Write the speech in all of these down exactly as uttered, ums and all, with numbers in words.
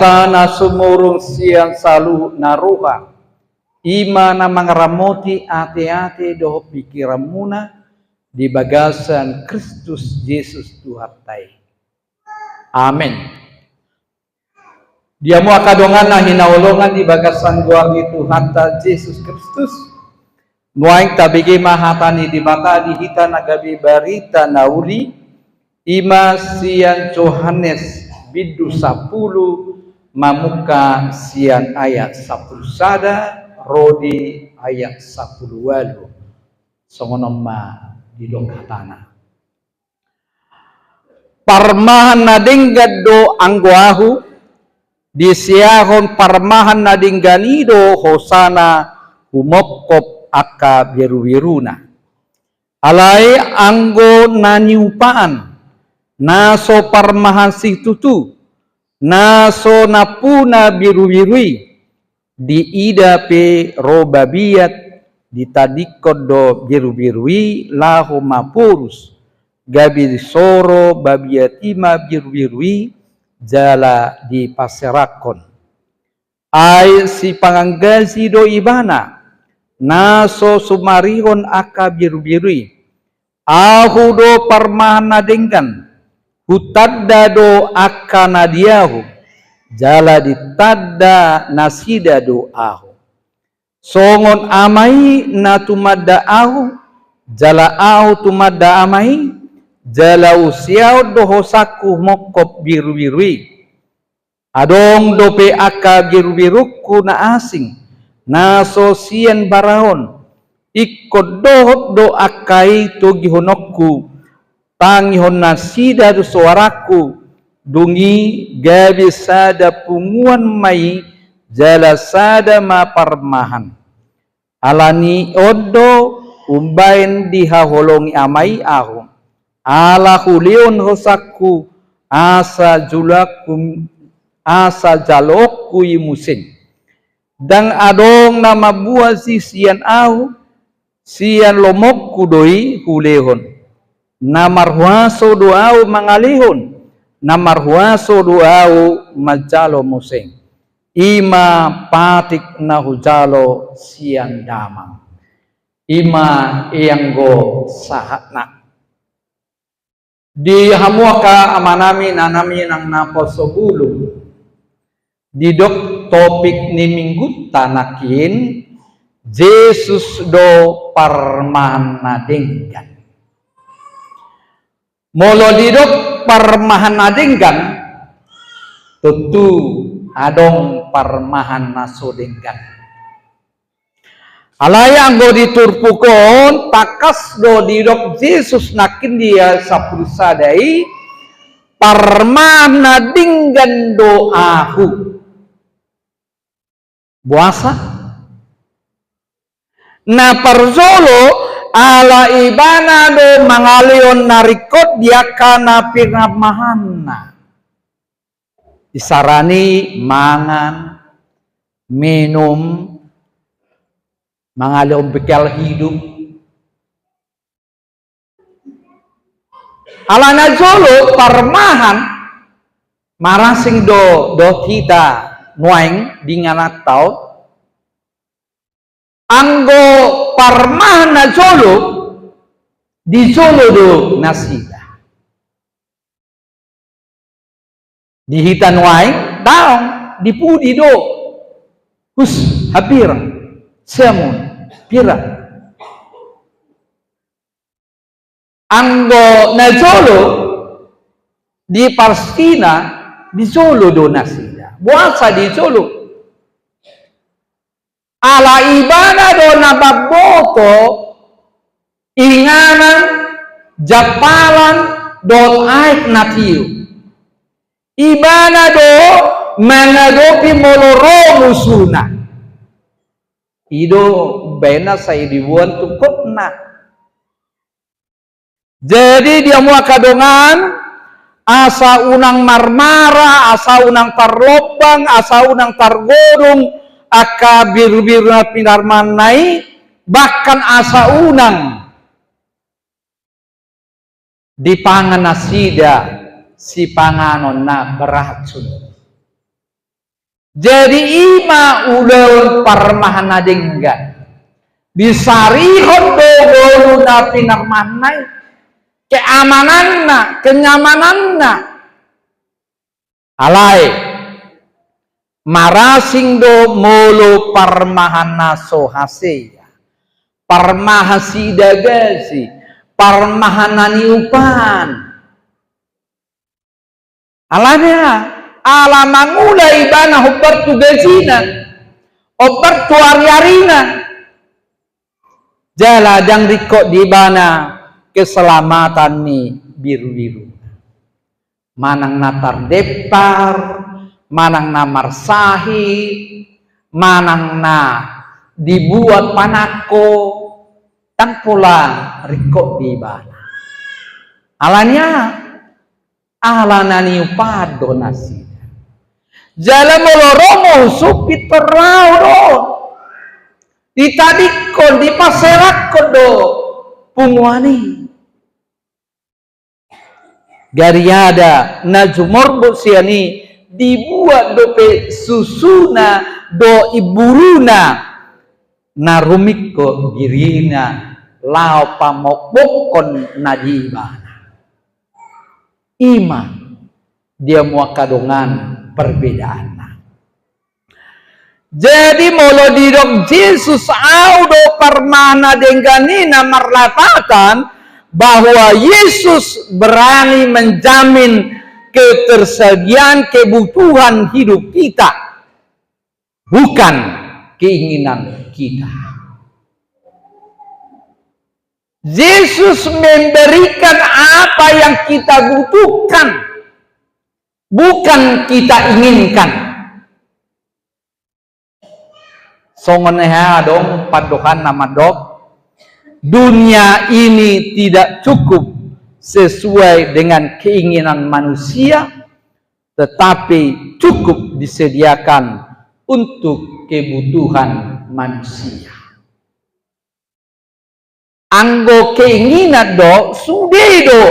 Debata na sumurung sian saluhut na roha, i ma na mangaramoti ateate dohot pingkiranmuna di bagasan Kristus Jesus Tuhanta i. Amen. Di hamu angka dongan na hinaholongan di bagasan goar ni Tuhanta Jesus Kristus, nuaeng tabege ma hata ni Debata di hita na gabe barita na uli, i ma sian Johannes bindu sampulu, mamungka sian ayat sampulu sada ro di ayat sampulu ualu. Songon on ma didok hatana. Parmahan na denggan do anggo ahu, disiahon parmahan na denggan i do hosana humongkop angka birubiruna. Alai anggo na niupaan, na so parmahan situtu, na so nampuna birubiru i, diida pe ro babiat, ditadingkon do birubiru i laho maporus, gabe disoro babiat i ma birubiru i, jala dipaserahkon. Ai sipangan gaji do ibana, na so sumarihon angka birubiru i. Ahu do parmahan na denggan, hutanda do angka na di ahu, jala ditanda nasida do ahu. Songon Ama i na tumanda ahu, jala ahu tumanda Ama i, jala husiahon do hosangku humongkop birubiru i. Adong dope angka birubirungku na asing, na so sian bara on, ingkon dohot do angka i togihononku, tangihon nasida do soarangku, dung i gabe sada punguan ma i, jala sada ma parmahan. Ala ni on do umbaen dihaholongi Ama i ahu, ala hulehon hosangku, asa jaloonku, asa jaloonku i muse. Ndang adong na mamboan i sian ahu, sian lomoku do i hulehon. Na marhuaso do ahu mangalehon, na marhuaso do ahu manjalo muse. I ma patik na hujalo sian Damang. I ma i anggo sahatna. Di hamu angka amanami, inanami nang naposo bulung, didok topik ni minggunta nangkin, Jesus do parmahan na denggan. Molo didok parmahan na denggan, tontu adong parmahan na so denggan. Alai anggo di turpuk on, tangkas do didok Jesus nangkin di ayat sampulu sada i, parmahan na denggan do ahu. Boasa? Na parjolo, ala ibana do mangalehon na ringkot di angka na pinarmahanna. Isarana i mangan, minum, mangalehon bekal hidup. Ala na jolo parmahan, marasing do dohot hita nuaeng di ingananta on. Anggo parmahan na jolo, di jolo do nasida. Di hita nuaeng, daong, di pudi do. Hus, hapir, siamun, pira. Anggo na jolo, di Palestina, di jolo do nasida. Boasa di jolo? Ala ibana do na mamboto inganan, jampalan, dohot aek na tio. Ibana do mangadopi molo ro musuna. I do umbaen na sai diboan tungkotna. Jadi di hamu angka dongan, asa unang marmara, asa unang tarlombang, asa unang targodung angka birubiruna pinarmahanna i, bahkan asa unang dipangan nasida sipanganon na beracun. Jadi i ma ulaon parmahan na denggan. Disarihon do ngolu na pinarmahanna i, keamananna, kenyamananna. Alai marasing do molo parmahan na so hasea, parmahan siidagasi, parmahan na niupaan. Alana, ala mangula ibana hombar tu gajina, hombar tu ariarina, jala ndang ringkot di ibana keselamatan ni birubiruna. Manang na tardempar, manang na marsahit, manang na dibuat panangko, ndang pola ringkot di ibana. Alana, ala na niupaan do nasida. Jala molo ro muse pintor laho do, ditadingkon, dipaserakhon do punguan i. Gariada na jumorbot sian i, dibuat dope susuna dohot imburuna na rumingkot birina laho pamombokkon na di ibana. I ma di hamu angka dongan perbedaanna. Jadi molo didok Jesus, "Ahu do parmahan na denggan i," na marlapatan bahwa Yesus berani menjamin ketersediaan kebutuhan hidup kita, bukan keinginan kita. Yesus memberikan apa yang kita butuhkan, bukan kita inginkan. Songon hea adong pandohan na mandok, dunia ini tidak cukup sesuai dengan keinginan manusia, tetapi cukup disediakan untuk kebutuhan manusia. Anggo keinginan do, sude do.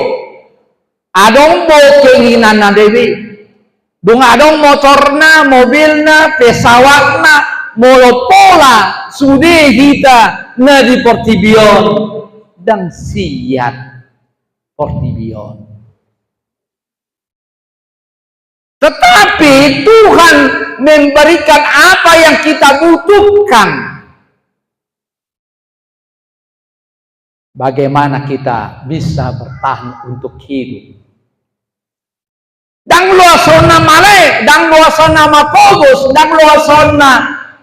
Adong do keinginan na debe. Dung adong motorna, mobilna, pesawatna, molo pola sude hita na di portibi on, ndang siat portibi on. Tetapi Tuhan memberikan apa yang kita butuhkan. Bagaimana kita bisa bertahan untuk hidup? Ndang loas on na male, ndang loas on na mapogos, ndang loas on na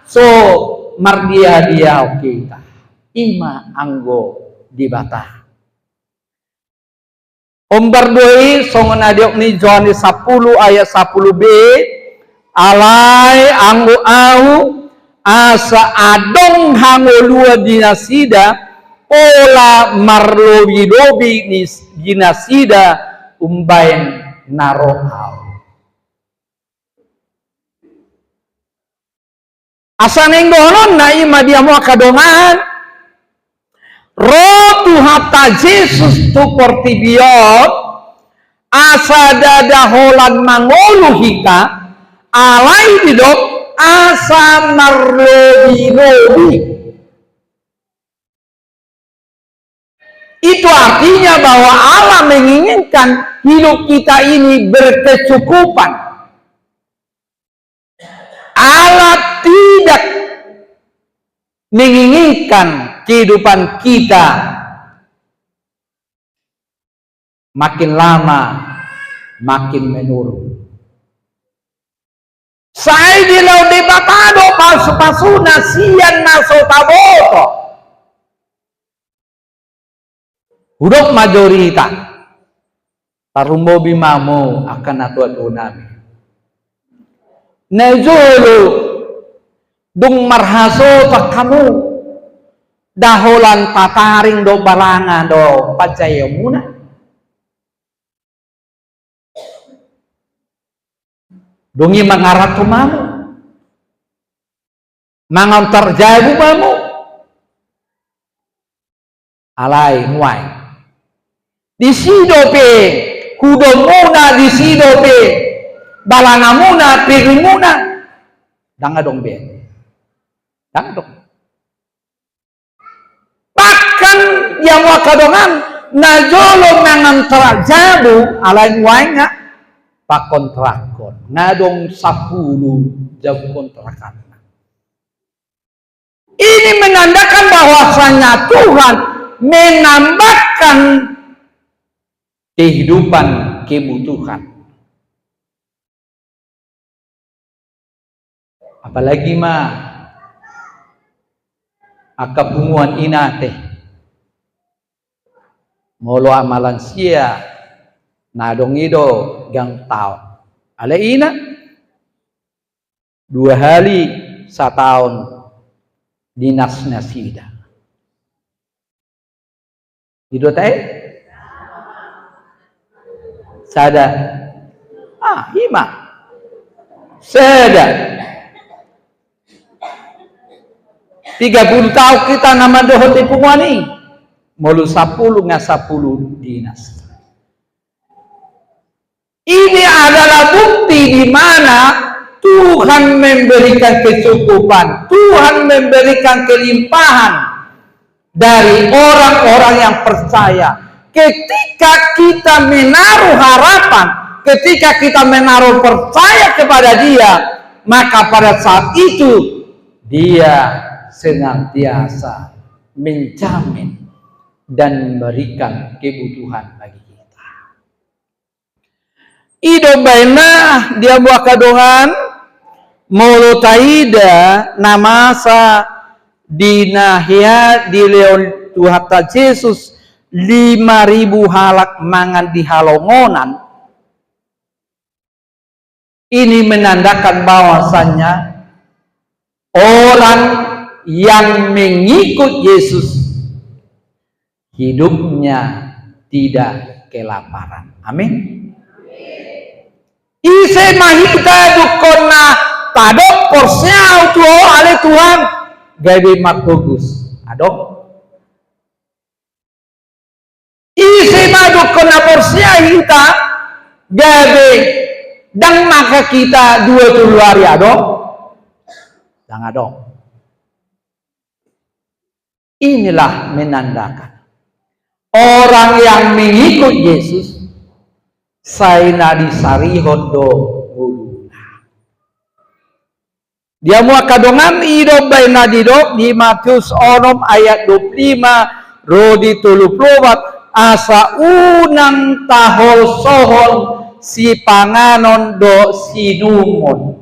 so mardia-dia hita. I ma anggo Debata. Hombar do i songon na didok ni Johannes sampulu ayat sampulu b, "Alai anggo Ahu, asa adong hangoluan di nasida, pola marlobi-lobi ni, di nasida umbaen na ro Ahu." Asa naeng dohononna i ma di hamu angka dongan, ro Tuhanta Jesus tu portibi on, asa ndada holan mangolu hita, alai didok asa marlobi-lobi. Itu artinya bahwa Allah menginginkan hidup kita ini berkecukupan. Allah tidak menginginkan kehidupan kita makin lama makin menurun. Sai dilehon Debata do pasu-pasuna sian na so taboto. Hudok ma jo hita, tarlumobi ma hamu angka natua-tua nami. Najolo dung marhasohotan hamu, nda holan tataring do balanga do panjaeonmuna. Dung i mangaranto ma hamu, mangantar jabu ma hamu. Alai nuaeng, disi dope hudonmuna, disi dope balangamuna, pirimuna. Ndang adong be. Ndang adong. Bahkan di hamu angka dongan, na jolo mangontrak jabu, alai nuaeng nga pakontrakhon, nga adong sampulu jabu kontrakanna. Ini menandakan bahwasanya Tuhan menambahkan kehidupan kebutuhan. Apalagi ma angka punguan ina ate. Molo ama lansia na adong i do ganggangna. Alai ina dua hali sataon dinas nasida. I do tahe? Sada. Ah, i ma. Sada. Tiga puluh taon hita na mandohoti punguan i. Molo sampulu nga sampulu dinas. Ini adalah bukti di mana Tuhan memberikan kecukupan, Tuhan memberikan kelimpahan dari orang-orang yang percaya. Ketika kita menaruh harapan, ketika kita menaruh percaya kepada Dia, maka pada saat itu Dia senantiasa menjamin dan memberikan kebutuhan bagi kita. I do baenna di hamu angka dongan, molo taida na masa di na hea dilehon Tuhanta Jesus lima ribu halak mangan di halongonan. Ini menandakan bahwasanya orang yang mengikut Yesus hidupnya tidak kelaparan. Amin. Ise ma hita dungkon na tadok porsea tu Ho ale Tuhan gabe margogo? Adong? Ise ma dungkon na porsea hita gabe ndang mangan hita dua tolu ari? Adong? Ndang adong. Inilah menandakan orang yang mengikut Yesus sai na disarihon do ngoluna. Di hamu angka dongan, i do baenna didok di Matius onom ayat dua puluh lima ro di tolu puluh opat, asa unang taholsohon sipanganon dohot siinumon.